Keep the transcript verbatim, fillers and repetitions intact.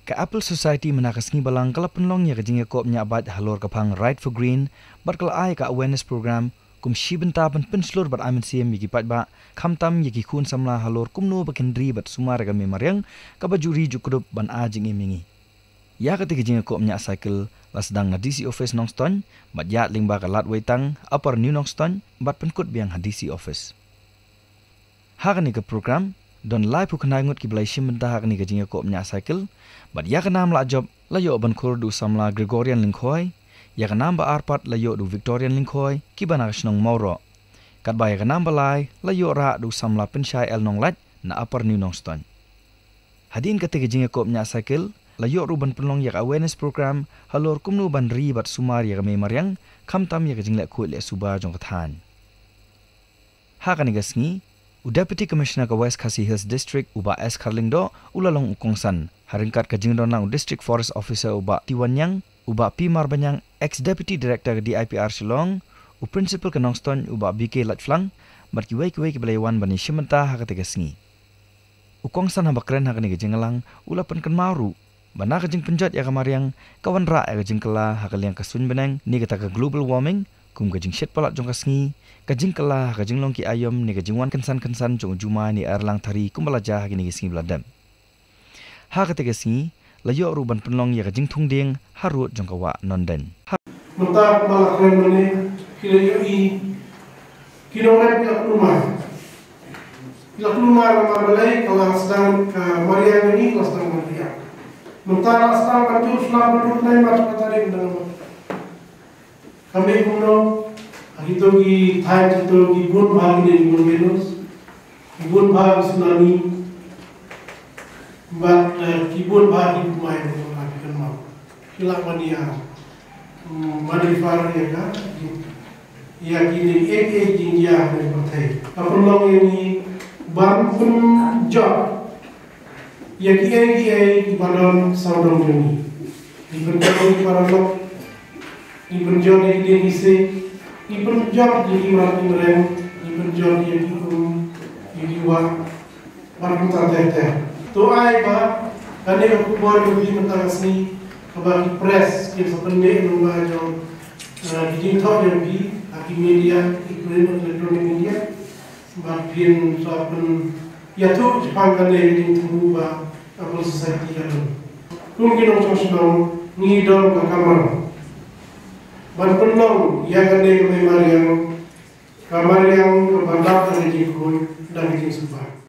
Ka Apple Society mynta ka sngi Balang ka la pynlong ïa ka jingïakop ñiah bad halor ka phang Ride for Green, bad ka la ai ka awareness program kum shi bynta ban pynshlur bad ai mynsiem ïa ki paidbah, khamtam ïa ki khun samla halor kumno ba kin ri bad sumar ïa ka mei mariang, kaba ju ri ju kdup ban ai jingim ïa ngi. Ïa kata ka jingïakop ñiah cycle la sdang na D C office Nongstoiñ, bad ïaid lyngba ka Lad Weitang, Upper New Nongstoiñ, bad pynkut biang ha D C office. Ha kane ka program, don laiphew khyndai ngut ki ba la shim bynta ha kane ka jingïakop ñiah cycle, bad ïa ka nam la jop la ïoh ban khur da u samla Gregorian Lyngkhoi, ïa ka nam ba ar pat la ïoh da u Victorian Lyngkhoi, ki ba na ka shnong Mawroh. Katba ïa ka nam ba lai la ïoh rah da u samla Pynshai L Nonglait na Upper New Nongstoiñ. Hadien kata ka jingïakop ñiah cycle, la ïoh ruh ban pynlong ïa ka awareness program halor kumno ban ri bad sumar ïa ka mei mariang, khamtam ïa ka jingleh khuid leh suba jong ka thaiñ. Ha kane ka sngi, u Deputy Commissioner ka West Khasi Hills District, u Bah S Kharlyngdoh, u la long u kongsan, ha ryngkat ka jingdon lang u District Forest Officer, u Bah Tiwan Ñiang, u Bah P Marbaniang, ex Deputy Director ka D I P R Shillong, u Principal ka Nongstoiñ, u Bah B K Laitphlang, bad kiwei kiwei ki ba la ïawan ban ïashim bynta ha kata ka sngi. U kongsan haba kren ha kane ka jingïalang, u la pynkynmaw ruh ba na ka jingpynjot ïa ka mariang, ka wanrah ïa ka jingkylla ha ka liang ka suiñ bneng, ne kata ka global warming, kum ka jingshit palat jong ka sngi, ka jingkylla ha ka jinglong ki aïom, ne ka jingwan kynsan kynsan jong u jumai ne arlang thari, kumba la jia ha kine ki sngi ba la dep. Ha kata ka sngi, la ïoh ruh ban pynlong ïa ka jingthung dieng harud jong ka wah Nongdeiñ. Mynta kumba la kren mynne, ki la ïohi, ki nongrep ki la khlumar. Ki la khlumar namar balei, ka la sdang ka mariang jong ngi, ka la sdang mariang. Mynta la sdang ban jur sla ban jur nai mar ka tarik na. Ka mih kumno, ha kito ki thaiñ, kito ki bun bha ki dei ki volcanoes, ki bun bha ki tsunami, bad, eh, ki bun bha ki bumai, ki kynmaw. Ki la ban ïa, mm, ban refer ïa ka, ïa ki dei ei ei jingjia ha ka pyrthei. Ka pynlong ïa ngi ban pynjot ïa kiei kiei kiba don sawdong jong ngi. Ngi pynjot ïa ki paralok, ngi pynjot ïa ki dieng ki siej, ngi pynjot ïa ki mrad ki mrem, ngi pynjot ïa ki um, ïa ki wah, bad kumta ter ter. To ai ba kane ka khubor jong phi mynta ka sngi, kaba ki press kin sa pynmih lyngba jong, eh, ki jingthoh jong phi ha ki media, ki print and electronic media. Bad phin sa pynïathuh shaphang kane ka jingthmu ba Apple Society ka don. Kum ki nongshong shnong ngi don ka kamram ban pynlong ïa kane ka mei mariang, ka mariang kaba lap da ka jingkhuid, da ka jingsuba.